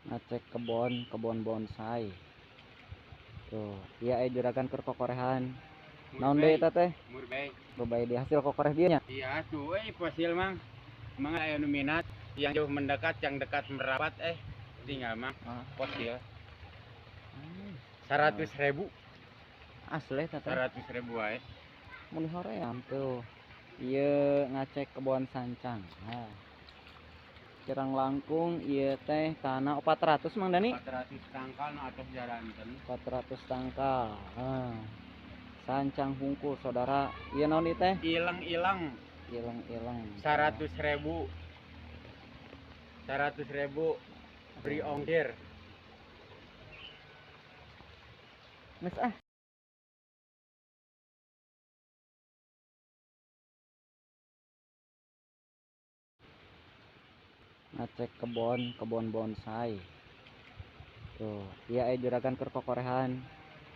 Ngacek kebon, kebon bonsai. Tuh, iya juragan keur kokorehan. Naon deui eta teh? Murbei. Murbei di hasil kokoreh dieu nya. Iya tuh fosil mang. Mang aya nu minat yang jauh mendekat, yang dekat merapat tinggal mang fosil. 100.000. Asli eta teh. 100.000 wae. Mun hoream tuh. Ieu ngacek kebon sancang. Nah. Kirang langkung ieu teh tanah 400 Mang Dani. 400 tangkal nu atos jaranten. 400 tangkal. Nah. Sancang hungkul saudara. Ieu naon ieu teh? Ileng-ileng. Ileng-ileng. 100.000. 100.000 beri ongkir. Geus ah. Ngacek kebon, kebon bonsai. Tuh, iya juragan keur kokorehan.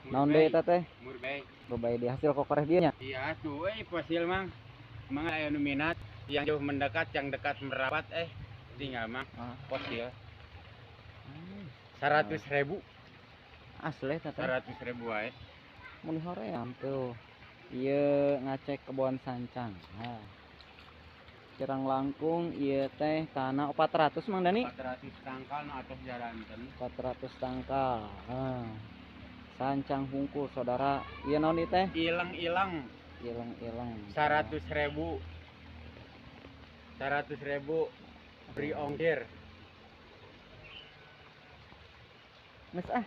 Naon deui eta teh? Murbei. Murbei di hasil kokoreh dieu nya. Iya tuh fosil mang. Mang aya nu minat yang jauh mendekat, yang dekat merapat tinggal mang fosil. 100.000. Asli eta teh. 100.000 wae. Mun hoream tuh. Ieu ngacek kebon sancang. Nah. Kirang langkung ieu teh tanah 400 Mang Dani. 400 tangkal nu atos jaranten. 400 tangkal. Nah. Sancang hungkul saudara. Ieu naon ieu teh? Ileng-ileng. Ileng-ileng. 100.000. 100.000 beri ongkir. Geus ah.